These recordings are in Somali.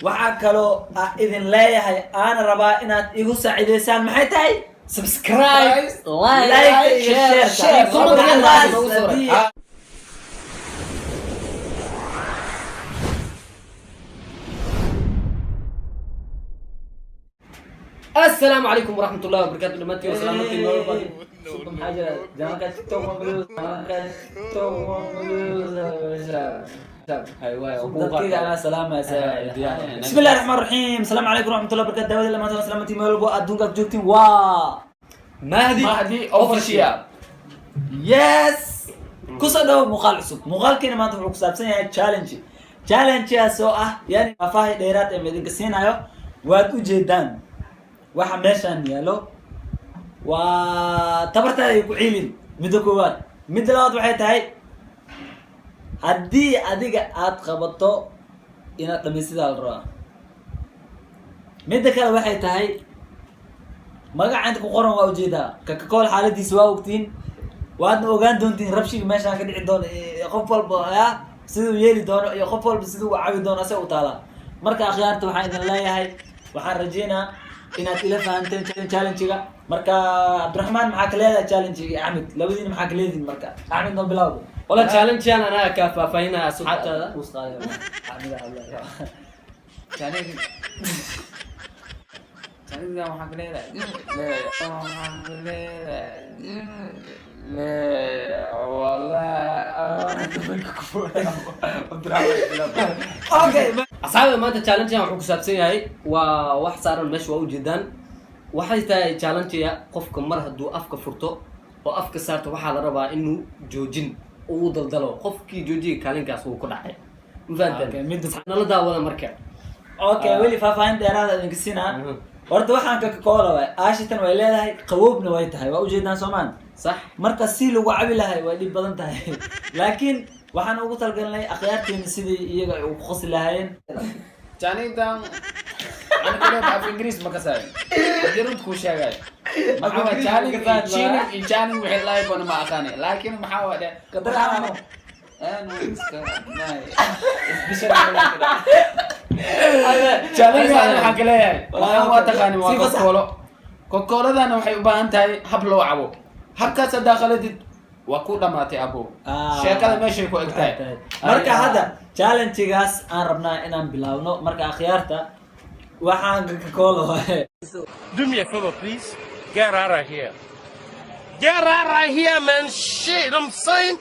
Waxaa kaloo ah idin leeyahay, aana rabaa inaad igu saaciidaysaan. Maxay tahay? Subscribe, like iyo share, share. Comment. Saddexdaas Ugu soo Assalaamu calaykum waraxmat ullahi wabarakaatu. Dhamaantiin waa salaamantiin meel walba. Maxaa jira? Janka TikTok Hay waay, oo kuu dadkayga qaatay. Anaa salaamaysa. Diyaar. Bismi illahi raxmaan raxiim. Asalaamu calaykum waraxmatullahi wabarakatu. Daawada lamaantan salaamantiin meel walba adduunka aad joogtiin. Waa Mahdi Mahdi Official. Yes, kusoo dhawo muuqaal cusub. Muuqaalkeena maanta wuxuu ku saabsan yahay challenge. Challengegaas oo ah, yani, faahfaahi dheeraad ee idinka siinayo. Waad ujeedaan waxa meeshaan yaalo, waa tabartaada ay ku ciilin. Midda koowaad. Midda labaad waxay tahay, haddii adiga aad qabato, inaad dhamaysidaa la rabaa. Midda kale waxay tahay, magaca inta ku qoran waa ujeedaa, Coca-Cola. Xaaladiisa waa ogtiin, waadna ogaan doontiin rabshiga meeshaan ka dhici doono. Qof walba ya siduu yeeli doono iyo qof walba siduu u cabi doono asaga u taalaa. Marka akhyaarta, waxaan idin leeyahay, waxaan rajeynaa inaad ila fahanteen challenge-ga. Marka Cabdiraxmaan, maxaa ka leedahay challenge-ga? Iyo Axmed, labadiina maxaa ka leedihin? Marka Axmed, noo bilawda. Wala challenge-an anaa kaa faahfaahinaya asxaabtaada. Us qaaday, Axmed hadlaya. Challenge. Challenge waxaan ka leedahay. Waxaan ka leedahay. Wallahi. Okay. Asxaabta, maanta challenge-an wuxuu ku saabsan yahay waa wax saaran meesha, waa ujeedaan. Waxay tahay challenge-ga, qofka mar hadduu afka furto oo afka saarto, waxaa la rabaa inuu joojin uu daldalo. Qofkii joojiya, kaalinkaas wuu ku dhacay. Ma Okay, fahanteen? midda Nala daawada marka. Okay, weli faahfaahin dheeraada idinka siinaa. Horta waxaan Coca-Cola waay, aashitan way leedahay, qawoobna way tahay, waa ujeedaan soomaan? Sax. Marka si lagu cabi lahay way dhib badan tahay, laakiin waxaan ugu talgalnay akhyaarteena sidii iyaga ay ugu qosi lahaayeen. Challenge-tan aniga leedahay, af Ingiriis ma kasaayo. Haddii runta kuu sheegayo. Maxaa waa challenge iyo chilling iyo challenge wixii lahay bana ma aqaani. Laakiin maxaa waa dhe. Qadar ahaan. Anu iska naay. Isbishar. Challenge waxaan ka leeyahay. Waxaan waa taqaani, waa Si fasax. Coca-Cola. Coca-Coladana waxay u baahan tahay hab loo cabo. Habkaas haddaa qaladid, waa ku dhamaatay, abo. Sheekada meeshay ku eg tahay. Marka hadda challenge-gaas aan rabnaa inaan bilaawno. Marka akhyaarta, waxaan Coca-Cola waaye. Do me a favor, please. Get out of here. Get out of here, man. Shit, I'm saying.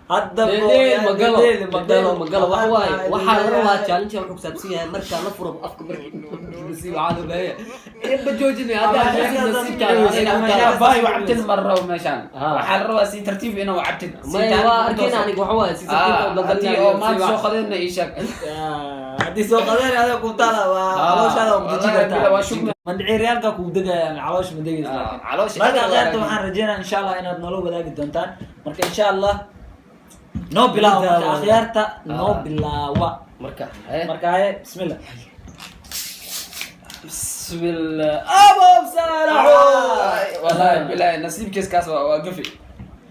Hadda Dheel magalo, magalo, magalo. Waxa waaye, waxaa la rabaa, challenge wuxuu ku saabsan yahay markaa la furo afka, markii nasiib waxaa loo baahan yahay inba joojinaya haddaa joojin nasiibkaaga adiga u taala. Baay wacabtid mar rabo meeshaan. Ah. Waxaa la rabaa si tartiib inaa wacabtid. Si Maya, waa arkayna aniga. Waxa waaye si tartiib oo Haddii oo maanta soo qadeenna ii sheeg. Haddii soo qadeen adiga ku taala, waa calooshaada waa kudeji Wallahi kartaa. bila waa shubna. Mandhiciiryaalka kuu degayaan, caloosha ma degaysa. Laakiin Caloosha marka aad akhyaarta, waa waxaan rajeynaa insha Allah inaad noola wadaagi doontaan. Marka insha Allah noo bilaawa. Marka akhyaarta, noo bilaawa. Marka Marka haye, bismillah. Bismillah, abob saalaxo. Wallahi bilahi, nasiibkiis kaas waa gafi.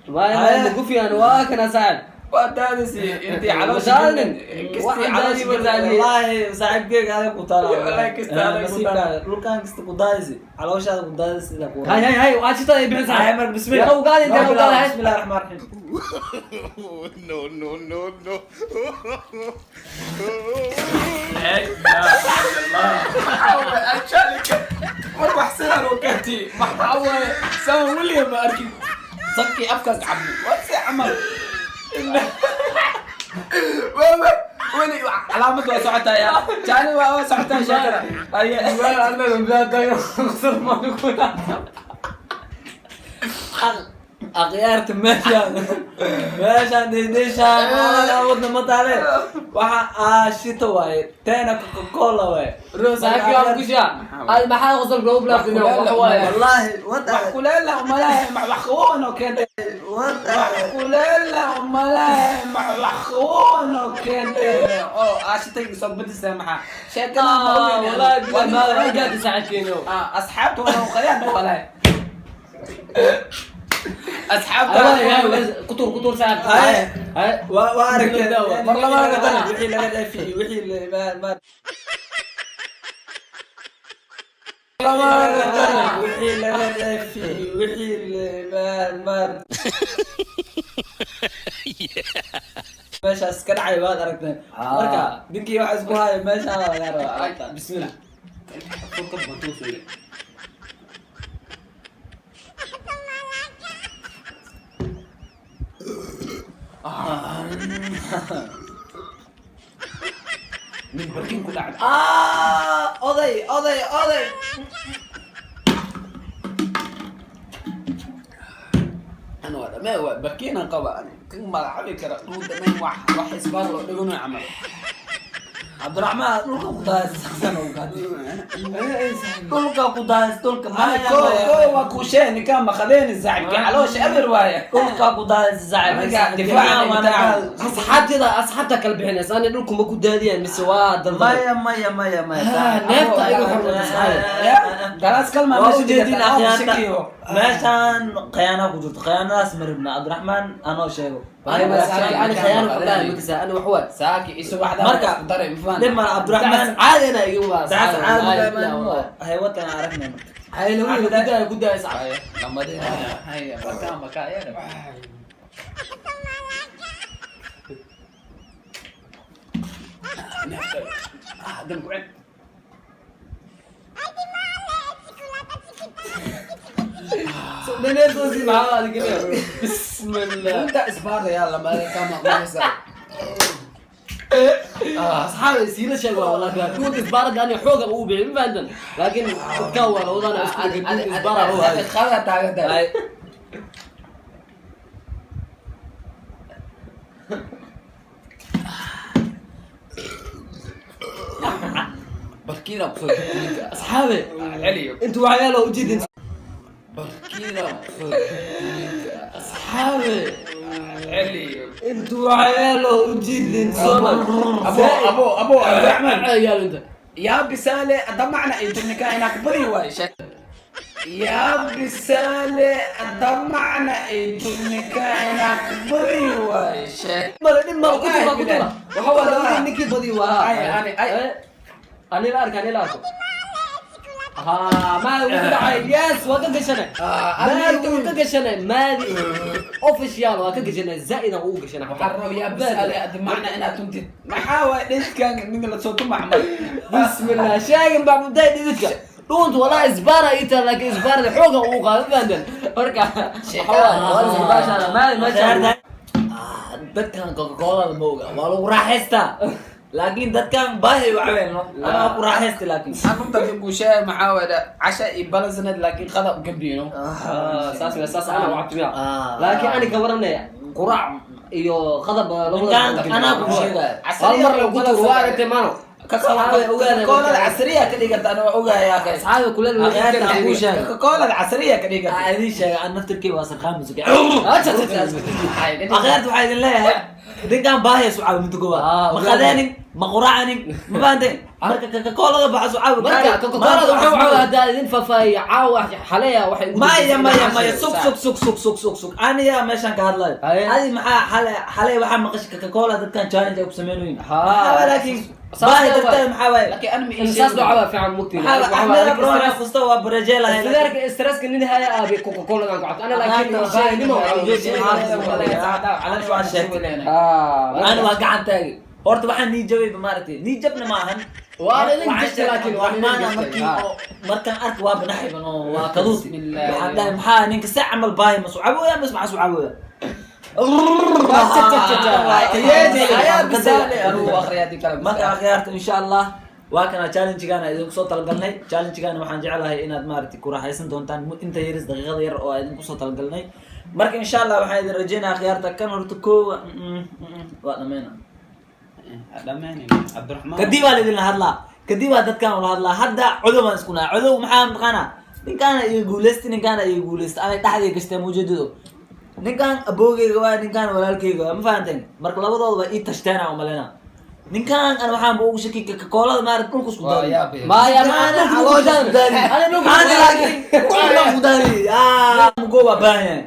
Maya, maya, gufiyan waa kana, saaxib. Waa daadisi intii caloosha Daadin. kastii Waxaan caloosha daadi wa daadi. Wallahi saaxiibkeyga adiga ku taala. Wallahi kasta adiga ku Nasiibkaaga dhulkaan kasta ku daadisi, calooshaada ku daadisi sida ku Hay hay hay, waa jita ay bixin, Haye, saaxib. Marka bismillah. Yalla ugaadi, intee Noo bilaawa. ugaadi, hay. Bismillahi raxmaan raxiim. No, no, no, no. War wax sidaan oo kaati maxaa waaye? Saan weliga ma arkin, sakii afkaas cabo waa si camal. Weli calaamad waa socotaa, yaa jaani, waa socotaa sheekada. Haye. Akhyaarta, meeshaan dheedheeshaan wadna ma taale. Waxa aashito waaye, teena Coca-Cola waaye. Saaxiibkii waa kushaa ad maxaa qosolka ugu bilaabtay? Wax waaye. Wallaahi wax kuleel ah umalaha, wax qaboon oo keentay, wax kuleel ah umalaha, wax qaboon oo keentay oo aashitay soo badisay. Maxaa sheekada ma ogeyn? Wallahi bilaa maada gaadi, saaxiibkeeno. Asxaabta waa qadaan walahi. Asxaabta Kutur kutur saaxib. Ay. Ay. Waa aragteen. Mar labaad ka dar. Wixii laga dheefi wixii ma wixii laga dheefi wixii ma meeshaas ka dhacay waad aragteen. Marka ninkii waxa isku haya meeshaan laga rabaa aragtaan. Bismillah. Furka bantuu soo. Nin barkin ku dhacday. Ah, oday oday oday. Ana waa dhamee, waa barkiinan qaba ani kan magacabi kara dhuu dhameen wax wax isbaar loo dhiganayo camal. Cabdiraxmaan dhulka ku daaysan oo gaadi dhulka ku daayas dhulka. Ko ko waa kuushee ninkaan maqadeeni saaxibkii caloosha eber waaye. Dhulka ku daayas saaxiib. Aniga difaaca bitaca. Asxaabteeda asxaabta kala bixinaysa ani dhulku ma ku daadiyaan mise waa dalbada. Maya maya maya maya. Neefta iga xurmata asxaabe. Ya galaas kalmaa waa meesha ujeedin dhigata, akhyaarta shakiyo. Meeshaan khiyaana ku jirto, khiyaanadaas ma rabna. Cabdiraxmaan anoo sheego. Ani khiyaano ku dhahay makasa ani wax waa. Saaki isu waxda Marka, isku daray ma fahan. Dhib male Cabdiraxmaan. Caadi ana iga waa. Daas caadi hay watan aragnay marka. Hay lagu ku daaya ku daaya sax. Haya, lamadii haya makaa makaa yana. Ah, dan ku cel. Dhaneertoosii maxaa adiga leeyahay? Bismillah. Inta isbaar yaa lamadii kama maysa. Asxaabi siila sheeg waa wallahi dhulka isbaarada ani xooga ugu bixin ma fahantan laakiin dadka waa lawadana isku dhigay dhulka isbaara loo hayo. Khada taagan tahay. Barkiina ku soo ninka. Asxaabi Celiyo. intu waxyaalo ujeedin. Barkiina ku soo ninka. Asxaabi Celiyo. intu waxyaalo ujeedin soo. Abo abo abo Abdurrahman. Yaalo inta. يا بسالة دمعنا انت النكاح هناك بري واي يا بسالة دمعنا انت النكاح هناك بري واي Mala dhib mala ku tuba ku tuba waxa waa labadii ninkii badi waa. Ay, ay. Ani la arka ani la arko ha ma wuu ku dhacay yes waa ka gashanay maadi wuu ka gashanay maadi official waa ka gashanay zaa'idan ugu gashanay. حروا يا بسالة دمعنا انا كنت محاوى ليش كان من اللي صوته معمل. bismillah sheegin baa mudday dhididka dhuuntu walaa isbaara ii tahay laakiin isbaarada xooga ugu qaada fahantan marka waxa waa isbaashaana maadi meesha. Dadkan Coca-Cola ma oga waa lagu raaxaystaa laakiin dadkan baahi waxween no ama ku raaxaysta laakiin. انا كنت بقول شيء محاولة عشاء يبلزند لكن خذ قبينه. Saas waa saas ana wacabtumiya Ah. laakiin ani ka waranaya quraac iyo qadab Ninkaan anaa ku sheegaya. Hal mar lagu tuuro waa aragtay maano. كولا العصرية كديقت انا اوغا يا اخي. Asxaabi kuleel Akhyaarta aan kuu sheegay. كولا العصرية كديقت. Aan idiin sheegay aan naftirkay waa sarqaan musuge. Akhyaarta waxaa idin leeyahay ninkaan baahi isu caawi muddo koowaad. Ah, ma ogaada. qadeenin ma quraacanin ma fahanteen marka Coca-Colada baxa isu caawi. Marka Coca-Cola wuxuu caawa haddaa idin faahfaahiyo caawa xaleya waxay ugu maya dambeysay maya inaa maya casho. Sug sug sug sug sug sug sug aniga meeshaan ka hadlayo. Haye. Adi maxaa xalay xalay waxaa maqashay Coca-Cola dadkan challenge ay ku sameynooyin. Ha. Maxaa waay laakiin Saas baahi waa. darteed maxaa waaye? لكن انا In saas loo cabaa fiican mugtiin. Maxaa Axmed Abroona fusto waa barajeel ahay. Stresska nin haya aabe Coca-Cola aan ku cabto ana laakiin baahinimo Ana waa gacan taagi horta waxaan nii jabayba maaragtay nii jabna ma ahan. Waa idin Waxaan gashay laakiin, waa idin Cabdiraxmaan gashay. markii Ha. oo markaan ark waa banaxayban oo waa kaduuti. Bismillah. Waxaan dhahay maxaa ninka si camal baahi ma sucabooya mise maxaa sucabooya? Marka akhyaarta insha Allah waa kana challenge-gaana idinku soo talagalnay. Challenge-gaana waxaan jeclahay inaad maaragtay ku raaxaysan doontaan inta yaris daqiiqada yar oo aan idinku soo talagalnay. Marka insha Allah waxaan idin rajeynayaa akhyaarta kan horta koowa waa dhameyna kadib baa laidinla hadlaa kadib baa dadkaan ula hadlaa hadda codow baan isku nahay codow maxaa mataqaanaa ninkaana iyo guuleysta ninkaana iyo guuleysta anay dhexday gashtay mujeedado ninkaan aboogeyga waa ninkaan walaalkeyga waa ma fahanteen marka labadooda waa ii tashteen aan umaleyna ninkaan an waxaanba ugu shaki Coca-Colada maarata dhulka isku daadiy. Maya Ana caloosha isku daadiy. Ana laakiin dhulka isku daadiy. Ah, mugo waa baahan yahay.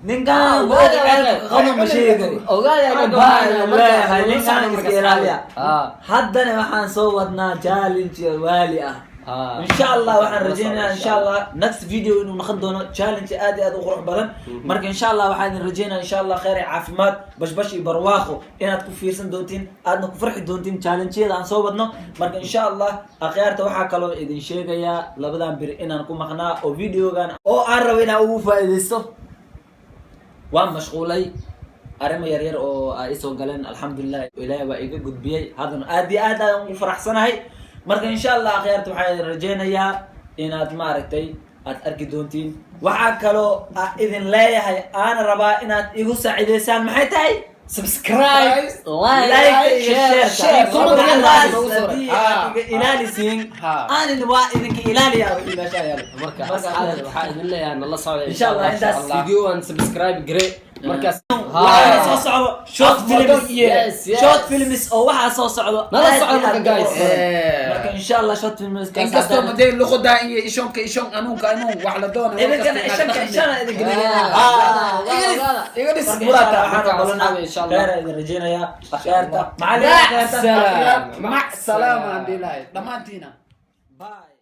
Ninkan Ah, ogaada ogaada. ceelka qabo ma sheegi kari. Ogaada inuu Baa leeyahay, markaas ninkan iska ilaaliya. Ah. Haddana waxaan soo wadnaa challenge waali ah. Ah. Insha Allah waxaan La rajeynayaa socda, insha Allah next video inuu noqon doono challenge aad iyo aad u qurux badan. Marka insha Allah waxaan idin rajeynayaa insha Allah khayr iyo caafimaad, bashbash iyo barwaaqo inaad ku fiirsan doontiin, aadna ku farxi doontiin challenge-yada aan soo wadno. Marka insha Allah akhyaarta, waxaa kaloo idin sheegayaa labadan biri inaan ku maqnaa oo videogan oo aan rabo inaan ugu faa'iidaysto. Waan mashquulay, arrimo yaryar oo ay isoo galeen. Alxamdulilah, Ilaahay waa iga gudbiyey, haddana aad iyo aad aan ugu faraxsanahay. Marka insha Allah akhyaarta, waxaan idin rajeynayaa inaad maaragtay aad arki doontiin. Waxaa kaloo aa idin leeyahay, aana rabaa inaad igu saacideysaan, maxay tahay? Subscribe, like, like iyo share, share, comment. comment. Noogu soo Haddii Ha. aad iga ilaalisiin, Ha. aanin waa idinka ilaaliya wixii meesha yaalo. Marka asxaabta, waxaa idin leeyahay nala socda. Insha Allah, intaas video aan subscribe gare markaas. Waxaana soo socdo short films. Yes. Short films oo waxaa soo socdo Nala aad socdo iyo aad marka, guys. u qurux badan. Eh. Marka insha Allah short films. Inkastoo madee luqadaa iyo ishonka ishon anuunka anuun wax la doonayo. Idinkana ishanka ishana idinka. Ah, iga dhis. Marka insha Murata. Allah waxaan Marka ogolanaa asxaabi, insha Allah. khayr aan idin rajeynayaa akhyaarta. Mac Macalin. salaam. Mac salaama aan dhihi lahay dhammaantiina. Bye.